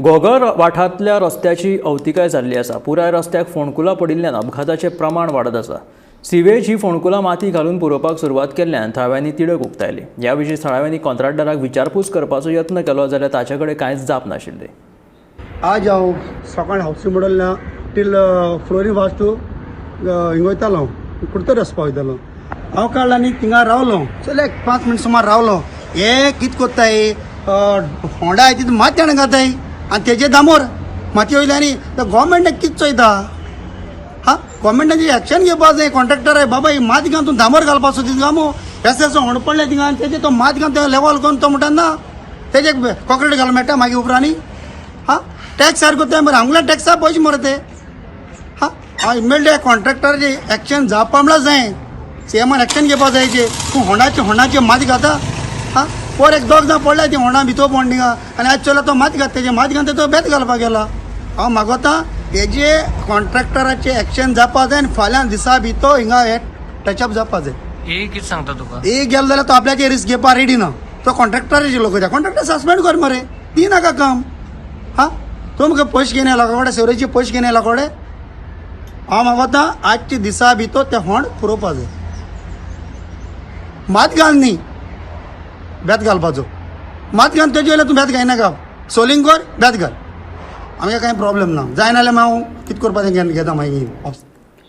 घोगळ वाठारांतल्या रस्त्याची अवतिकाय जाल्ली आसा. पुराय रस्त्याक फोंडकुलां पडिल्ल्यान अपघाताचें प्रमाण वाडत आसा. सिवेज ही फोंडकुलां माती घालून पुरोवपाक सुरवात केल्ल्यान थळाव्यांनी तिडक उक्तायली. ह्या विशीं थळाव्यांनी कॉंत्राटदाराक विचारपूस करपाचो यत्न केलो जाल्यार ताचे कडेन कांयच जाप नाशिल्ली. आज हांव सकाळी हावसिंग मॉडल टील फ्लोरीन वास्तू हिंग वयतालो, कुडतरी वचपा वयतालो. हांव काडलो आनी थिंगा रावलो, चल एक 5 मिनट सुमार रावलो. हे कित कोत्ताय, होंडा आहाय तितून माती हाडून घाताय आनी तेजे दामोर माती वयली. आनी गोवोरमेंटाक कित चोयता? हा, गोवोरमेंटान एक्शन घेवपा जाय. कॉन्ट्रॅक्टर आहे बाबा, ही माती घालून तूं दामोर घालपाचो तितून गामो रस्त्याचो होंड पडलें थिंगा आनी तेजे तो माती घालून लेवल करून तो म्हणटा ना तेजे कॉन्क्रीट घालूंक मेळटा मागीर उपरांत. हा, टॅक्स सारको ते मरे, आमगेल्या टॅक्सा पयशे मरे ते. हा, इमिडिएट कॉन्ट्रॅक्टराचे एक्शन जावपा म्हणल्यार जाय. सीएमान एक्शन घेवपा जाय. तूं होंडाचे होंडाचे माती घाता. हा, पोर एक दोग जाण पडल्या ती होंडा भितर पडून थिंगा आनी आज चोयला तो माती घात, तेजे माती घालून तो बेत घालपाक गेला. हांव मागोता हेजे कॉन्ट्रॅक्टराचे एक्शन जावपा जाय आनी फाल्यां दिसा भितर हिंगा हे टचअप जावपा जाय. हे कितें सांगता तुका? एक गेलो जाल्यार तो आपल्याचे रिस्क घेवपा रेडी ना. तो कॉन्ट्रॅक्टराचे लोक, कॉन्ट्रॅक्टर सस्पेंड कर मरे, दी नाका काम. हा, तुमकां पयशे घेवन येयला कोडे, सेवरेचे पयशे घेवन येयला कोडे. हांव मागोता आजच्या दिसा भितर ते होंड पुरोवपा जाय. मात घाल न्ही बेत घालपाचो, मात घाल तेजे वयल्यान तूं बेत घायनाका. सोलिंग कर, बेत घाल, आमकां कांय प्रॉब्लेम ना. जायना जाल्यार हांव कितें करपाचें घेता मागीर.